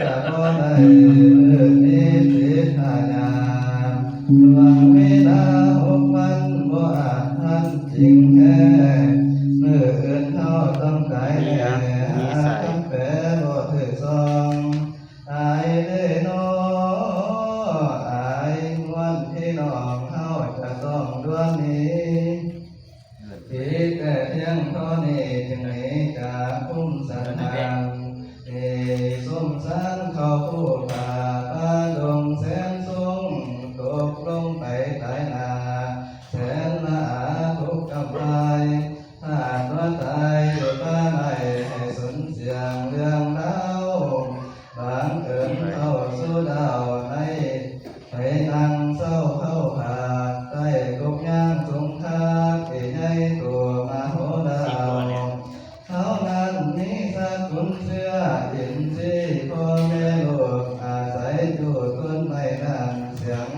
ຈະບໍ່ໄດ້ມື້ມີສິບຫ້າຍາມ ດວງເວລາຫົກວັນບໍ່ອາດທັນຈິງແທ້ ມື້ອື່ນເຮົາຕ້ອງຕາຍແນ່ ຫາຄຳແປບໍ່ຖືກຊ່ອງ ອາຍເດ້ນໍ ອາຍ ມ່ວນພີ່ນ້ອງເຮົາຈະຕ້ອງດ່ວນໜີ ມີແຕ່ພຽງທໍ່ນີ້ຈຶ່ງໜີຈາກພູມສັນຖານ ທີ່ສົມສານເຂົ້າພູຜາປ່າດົງແສນສູງ ຕົກລົງໄປຕາຍໜ້າແສນລະອາທຸກກຳພາຍ ທາດວ່າຕາຍຢູ່ປ່າໄມ້ໃຫ້ສູນສຽງເລື່ອງລາວ ບັງເອີນເຂົ້າສູ່ດາວໃນ ໄປນັ່ງເຊົາເຂົ້າຜາກໃຕ້ກົກຍາງສົງຄາມທີ່ໃຫຍ່ໂຕມະໂຫລານ ເທົ່ານັ້ນມີສັກກຸນເຊື້ອອິນຊີພໍ່ແມ່ລູກ ອາໄສຢູ່ຕົ້ນໄມ້ນັ້ນ ສຽງ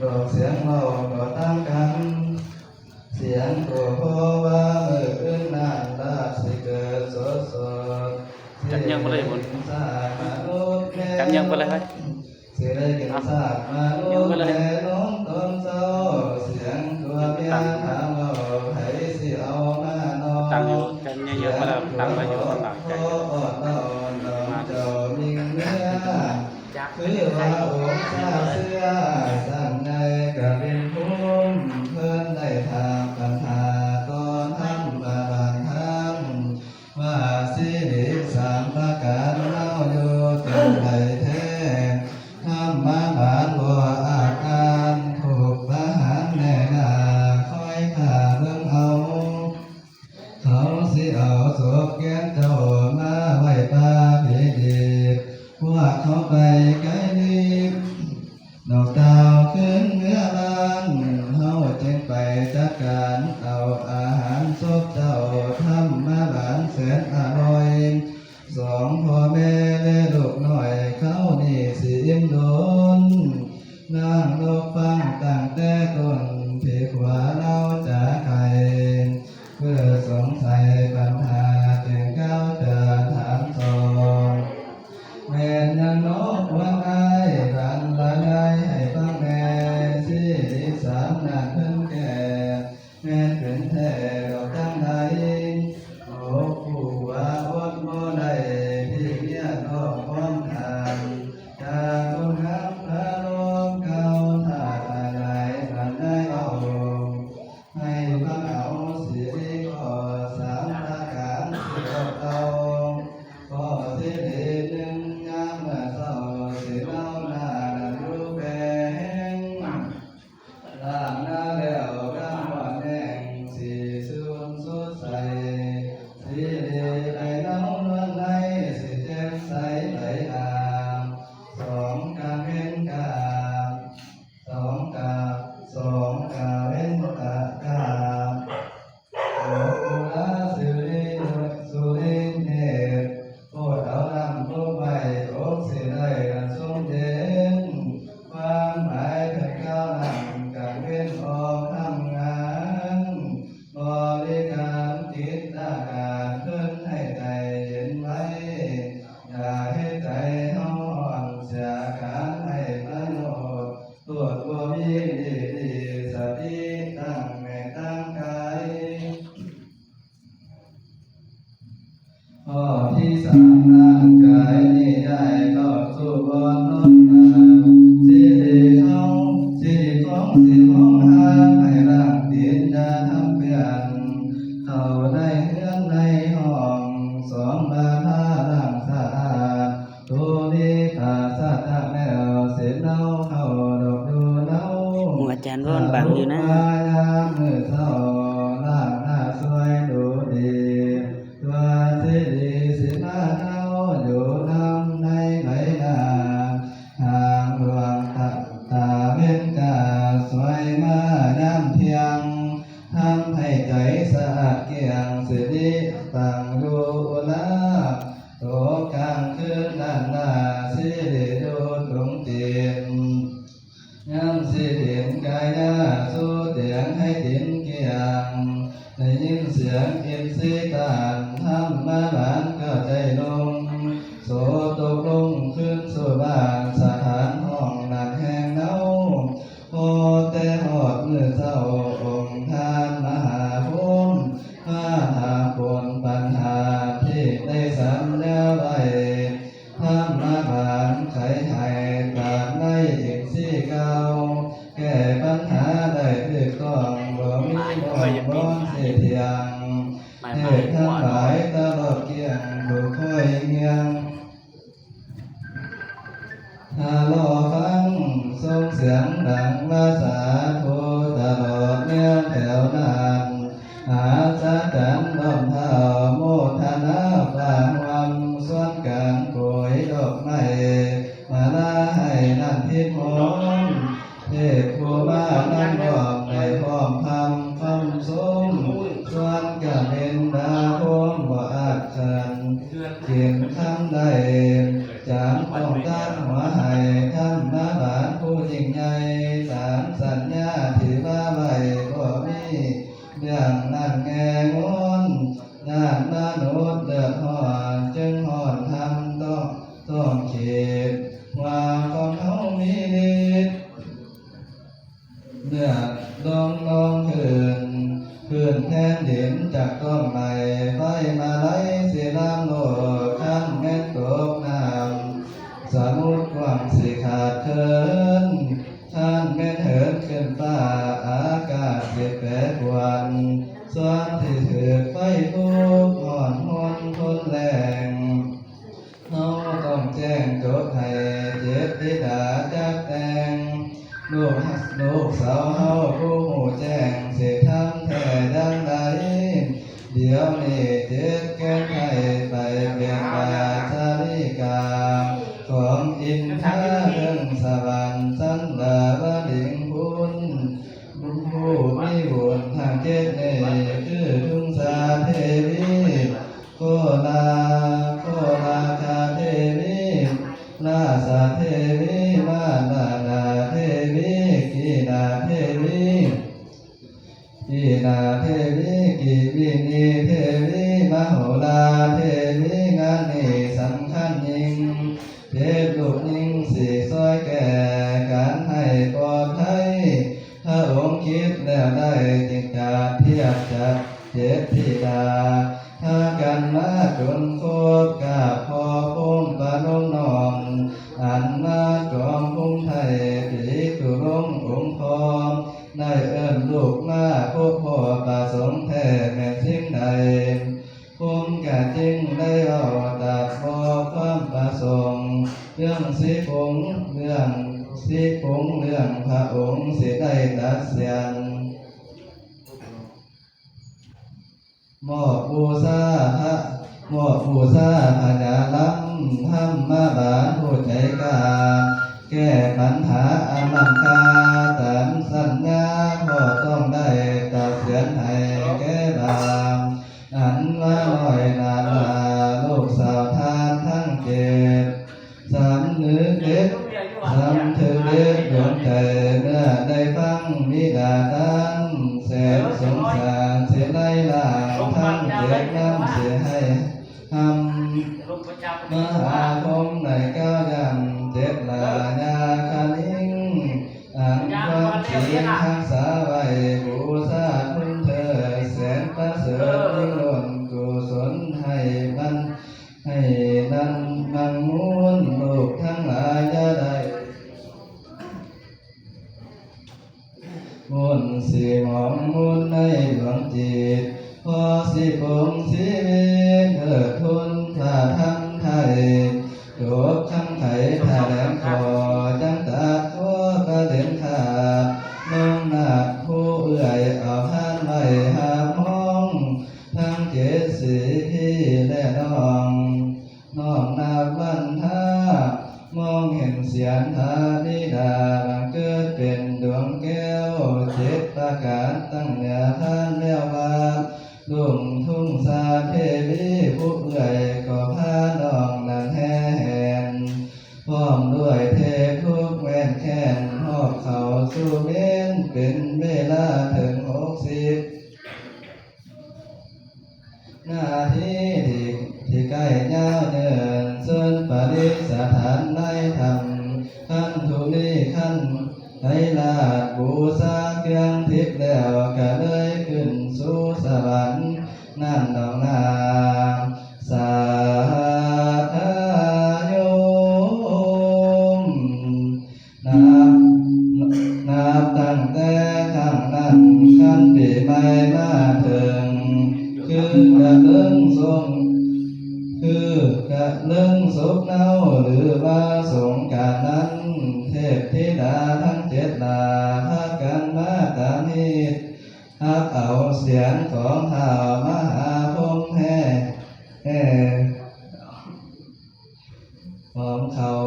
ດອກສຽງເວົ້າກໍຕ່າງກັນ ສຽງໂຕພໍ່ວ່າມື້ອື່ນນັ້ນລາບຊິເກີດສົດໆ ຈັບຍັງບໍ່ໄດ້ ຊິໄດ້ກິນຊາກມະນຸດແມ່ ຈັບຍັງບໍ່ໄດ້ ຊິໄດ້ກິນຊາກມະນຸດແມ່ນອນຕອນເຊົ້າ ສຽງຕົວເມຍຖາມເວົ້າໃຜຊິເອົາມານອນ ຕັ້ງຢູ່ ຈັບຍັງບໍ່ໄດ້ ຕັ້ງໄວ້ຢູ່ຂ້າງຫຼັງໃຈ ເຈົ້າຍິງເມຍ ຄືວ່າອົງຊາເສືອ ສັນໃຫຍ່ກະເປັນພູມ ເພິ່ນໄດ້ຖາມບັນຫາຕໍ່ທຳມະບານທຳ ວ່າສິລິສາມປະການລາວຢູ່ຕົງໃດແທ້ ທຳມະບານບໍ່ອາດອ່ານ ທຸກປະຫານແນ່ນາ ຄອຍຖ້າເບິ່ງເອົາ ເຂົາຊິເອົາສົບແກ່ນເຈົ້າມາໄວ້ປ່າຜີດີບ ພວກເຂົາໄປໄກລີບ ດອກດາວຄືນເມືອບ້ານ ເຮົາຈຶ່ງໄປຈັດການເອົາອາຫານສົບເຈົ້າ ທຳມະບານແສນອະຮ່ອຍ ສອງພໍ່ແມ່ແລະລູກນ້ອຍ ຄາວນີ້ຊິອີ່ມດົນ ນາງນົກຟັງຕັ້ງແຕ່ຕົ້ນ ທີ່ຂວາລາວຈາໄກ ເພື່ອສົງໄສບັນຫາ ຈຶ່ງກ່າວຈາຖາມສອບ ແມ່ນຫຍັງນໍຄວນອ້າຍ ບັນລະຍາຍໃຫ້ຟັງແດ່ ຊີວິດສາມນາເພິ່ນແກ່ ແມ່ນເປັນແທ້ດອກຈັ່ງໃດ ໂອ ຜູ້ວ່າອົດບໍ່ໄດ້ ພີ່ເມຍຕ້ອງພ້ອມທານ ຈາກຄົນຮັກພາລົມກ່າວ ຖ້າອາຍາຍບັນຍາຍເວົ້າ ໃຫ້ຟັງເອົາສິລິຂໍສາມປະການທີ່ບອກເລົ່າ ຂໍສິລິໜຶ່ງ ຍາມເຊົ້າສິເລົ່າໜ້ານັ້ນຢູ່ແປງ ລ້າງໜ້າແລ້ວການຮ້ອນແຮງ ສີສຸ່ນສົດໃສ ສີເດໄປເນົານວນໃນ ສີແຈ່ມໃສໄຫຼອາມ ສອງກາເວັນກາ ສອງກາ ສອງກາເວັນຕະກາ ໂອ ອຸລາສຸລິ ສຸລິເນດ ໂພດເອົານ້ຳລົງໄວ້ ອົກຊິໄດ້ລະຊົມເຢັນ ຄວາມໝາຍເພິ່ນກ່າວນັ້ນ ກາງເວັນອອກທຳງານ ບໍລິການກິດຕະການ ເພິ່ນໃຫ້ໃຈເຢັນໄວ້ ຢ່າເຮັດໃຈເຮົາຮ້ອນ ເສຍການໃຫ້ປະໂຫຍດ ໂທດບໍ່ມີດີ ສະຕິຕັ້ງແມ່ນຕັ້ງກາຍ ຂໍ້ທີສາມ ຮ່າງກາຍນີ້ຍ້າຍເຂົ້າສູ່ບ່ອນນອນໜາ ສິລິເຮົາ ສິລິຂອງສິຂອງຫາ ໃຫ້ລ້າງຕີນຢ່າທຳເປື້ອນ ເຂົ້າໃນເຮືອນໃນຫ້ອງ ສອງບາທາລ້າງສະອາດ ໂຕນີ້ປາສາດຈາກແລ້ວ ເສນເນົາເຂົ້າດອກຢູ່ເນົາ ໝູ່ອາຈານວອນບັງຢູ່ນະ ຍາມມື້ເຊົ້າ ລ້າງໜ້າຊ່ວຍໂຕດີ ຕົວະສິລິສິມາເນົາ ຢູ່ນຳໃນໃບໜ້າ ຫາງດວງຕາ ຕາເວັນກາ ຊ່ວຍມາຍາມທ່ຽງ ທຳໃຫ້ໃຈສະອາດກ້ຽງ ສິລິຕັ້ງຢູ່ອຸລາ ຕົກກາງຄືນນັ້ນນາ ສິລິຢູ່ຕົງຕີນ ຍາມສິເຫັນກາຍາສູ່ຕຽງໃຫ້ຕີນກ້ຽງ ໄດ້ຍິນສຽງອິນຊີຕ້ານ ທຳມະບານກໍໃຈລົງ ໂສຕົກລົງຄືນສູ່ບ້ານ ສະຖານຫ້ອງນັ້ນແຮ່ງເນົາ. ພໍແຕ່ຮອດມື້ເຊົ້າ ອົງທ່ານມະຫາພົມ ມາຖາມປົນປັນຫາ ທີ່ໄດ້ສັນຍາໄວ້. ທຳມະບານໄຂໃຫ້ຕາມໃນເອັມຊີເກົ່າ ແກ້ປັນຫາໄດ້ຖືກຕ້ອງ ບໍ່ມີບ່ອນເສຍທ່ຽງ. ເທບທັງຫຼາຍຕະຫຼອດກ້ຽງ ຜູ້ຄອຍຮຽງ ຖ້າລໍຟັງ ສົ່ງສຽງດັງວ່າສາທຸ ຕະຫຼອດແນວແຖວນັ້ນ ອາສະຈັນນ້ອມທ້າວ ໂມທະນາຟ້າຮ່ວມ ສ່ວນການໂກຍດອກໄມ້ ມາລາໃຫ້ນັ້ນທິບຫອມ. ເທບພູມານຳພ້ອມ ໄດ້ພ້ອມພຳຄຳຊົມ ສ່ວນກະເບັນດາພົມ ບໍ່ອາດຂັນ ກິນຄຳໃດ ຈຳຕ້ອງຕັດຫົວໃຫ້ ທຳມະບານຜູ້ຍິ່ງໃຫຍ່ ຕາມສັນຍາທີ່ວ່າໄວ້ ບໍ່ມີເລື່ອງນັ້ນແງ່ງອນ. ຢ້ານມະນຸດເດືອດຮ້ອນ ຈຶ່ງຮ້ອນທຳຕ້ອງ ຕ້ອງຂີດ ວ່າຂອງເຮົາມີລິດ ເລືອດລົງນອງພື້ນ ພື້ນແຜ່ນດິນຈັກຕ້ອງໄໝ້ ໄຟມາໄລຊິລາມໂລກ ຄັນແມ່ນຕົກນ້ຳ ສະໝຸດກວ້າງຊິຂາດເຂີນ ຄັນແມ່ນເຫີນຂຶ້ນຟ້າ ອາກາດຊິແປປວນ ສ່ວນທີ່ຖືກໄຟລຸກ ຮ້ອນຮົນທົນແລ້ງ. ເຮົາຕ້ອງແຈ້ງຈົດໃຫ້ເຈັດທິດາຈັກແຕ່ງ ລູກ ລູກສາວເຮົາຜູ້ຮູ້ແຈ້ງ ຊິທຳແທ້ຢ່າງໃດ ດຽວນີ້ເຈັດແຄນໄທ ໄປເປັນປາຊາລິກາ ຂອງອິນທາເທິງສະຫວັນ ສັນດາວະລິງພຸນ ບຸນຜູ້ມີບຸນທັງເຈັດນີ້ ຄືທຸງສາເທວີ ໂຄລາ ໂຄລາຄາເທວີ ລາຊາເທວີ ມາລານາເທວີ ກີນາເທວີ ກີນາເທວີ ກີວິນີເທວີ ມະໂຫລາເທວີ ງານນີ້ສຳຄັນຍິ່ງ ເຈັດລູກຍິງຊິຊ່ອຍແກ້ ການໃຫ້ປອດໄພ ພະອົງຄິດແລ້ວໄດ້ ຈຶ່ງຈະທຽບຈັດເຈັດທິດາ ພາກັນມາຈົນຄົບ ກາບຂໍພົມປະນົມນ້ອມ ອັນມາຈອມພູມໄທ ປີຕຸລົງອົງພໍ່ ໄດ້ເອີ້ນລູກມາພົບພໍ້ ປະສົງແທ້ແມ່ນສິ່ງໃດ ຜົມກະຈຶ່ງໄດ້ເວົ້າ ຕັດບໍອກຄວາມປະສົງ ເລື່ອງສີຜົງ ເລື່ອງສີຜົງ ເລື່ອງພະອົງຊິໄດ້ຕັດສຽນ ມອບບູຊາພະ ມອບບູຊາພະຍາລຳ ທຳມະບານຜູ້ໃຈກ້າ ແກ້ປັນຫາອັນລ້ຳຄ່າ ຕາມສັນຍາ ພໍ່ຕ້ອງໄດ້ຕັດສຽນໃຫ້ແກ່ບານ ອັນວ່ານ້ອຍໜ້າຫຼ້າ ລູກສາວທ່ານທັງເຈັດ ສຳນຶກເດັດ ສຳນຶກເດັດດວງໃຈ ເມື່ອໄດ້ຟັງບິດາຕັນ ແສນສົງສານເສໄລລ້າງ ທັງເຈັດນຳເສໃຫ້ຮຳ ມະຫາພົມໃນກ້າວຢຳ ເຈັດຫຼ້າຍາຄະນິງ ອັນຄວນສິງຮັກສາໄວ້ ບູຊາຄຸນເທີ ແສນປະເສີດ ຍິ່ງລົ້ນກຸສົນໃຫ້ມັນ ໃຫ້ນຳນຳມູນ ລູກທັງຫຼາຍຢ່າໄດ້ ມົນສີໝອງມົນໃນດວງຈິດ ພໍສີປົງຊີວິດ ເທີດທຸນພາທຳໄທ ຈົບຄຳໄຂຖະແຫຼງຂໍ້ ຈັ່ງຕັດຂໍ້ປະເດັນຂາດ ນ້ອງນາດຜູ້ເອື້ອຍ ເອົາທ່ານໄວ້ຫາມຮອງ ທັງເຈັດສີພີ່ແລະນ້ອງ ນ້ອມນັບວັນທາ ມອງເຫັນສຽນພະບິດາ ບັງເກີດເປັນດວງແກ້ວ ເຈັດປະການຕັ້ງເໜືອທ່ານແລ້ວວ່າ ລຸງທຸງສາເທວີ ຜູ້ເອື້ອຍກໍພານ້ອງນັ້ນແຫ່ແຫນ ພ້ອມດ້ວຍເທບທຸກແວ່ນແຄ້ນ ຮອບເຂົ້າສູ່ເມນ ເປັນເວລາເຖິງຫົກສິບ ນາທີທີ່ ທີ່ໃກ້ຍາວເນີນ ເຊີນ ຖານໃນຖ້ຳ ຄັນຜູ້ນີ້ຄັນໄດ້ລາດບູຊາເຄື່ອງທິບແລ້ວ ກະເລີຍຂຶ້ນສູ່ສະຫວັນນັ້ນດອກນາ ສາທາໂຍມ. ນັບ ນັບຕັ້ງແຕ່ຄັ້ງນັ້ນ ຄັນປີໃໝ່ມາເຖິງ ຄືກະເລິງສົງ ຄືກະເລິງສົກເນົາ ຫຼືວ່າສົງການນັ້ນ ເທບທິດາທັງເຈັດຫຼ້າ ພາກັນມາຕາມຮີດ ຮັບເອົາສຽງຂອງທ້າວມະຫາພົມແຫ່ ແຫ່ ຫອມເຂົ້າ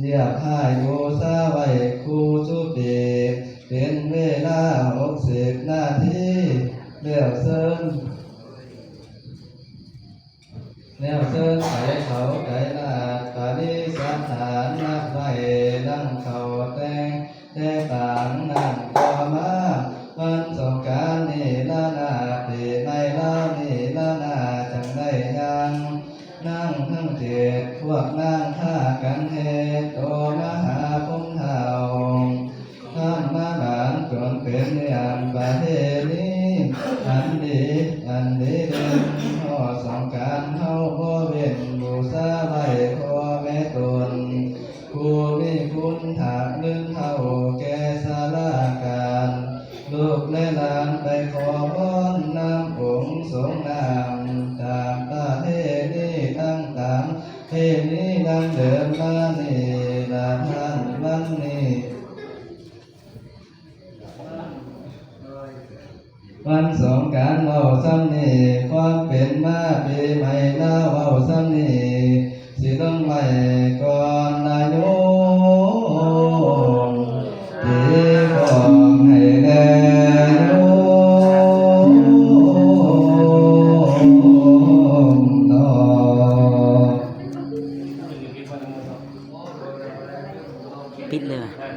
ລຽບຮ້ອຍບູຊາໄວ້ຄູ່ສູ່ປີ ເປັນເວລາຫົກສິບນາທີ ແລ້ວເຊີນ ແລ້ວເຊີນໄປເຜົາໄກລາດ ປະດິສຖານນະໄວ້ ນັ່ງເຂົ້າແຕ່ງ ແຕ່ປາງນັ້ນຕໍ່ມາ ວັນສົງການນີ້ລະນາ ປີໃໝ່ລາວນີ້ລະນາ ຈັ່ງໄດ້ຍ່າງ ນາງທັງເຈັດພວກນາງພາກັນແຫ່ຕໍ່ມະຫາພົມທ້າວທຳມະບານ ຈົນເປັນເລື່ອງປະເພນີອັນດີ ອັນດີເດັ່ນ ຮອດສົງການເຮົາບໍ່ເວັ້ນ ບູຊາໄວ້ພໍ່ແມ່ຕົນ ຜູ້ມີຄຸນທາດເງິນເທົ່າແກ່ຊະລາການ ລູກແລະຫຼານໄປຂໍພອນນຳອົງສົງນ້ຳ ຕາມປະເພນີຕັ້ງຕາມເພນີດັ່ງເດີມມານີ້ລະທ່ານ ວັນນີ້ ວັນສົງການເວົ້າສ່ຳນີ້ ຄວາມເປັນມາປີໃໝ່ລາວເວົ້າສ່ຳນີ້ ຊິລົງໄວ້ກ່ອນລະໂຍມ ຕີກ້ອງໃຫ້ແດ່ໂຍມເນາະ. ປິດເລີຍ.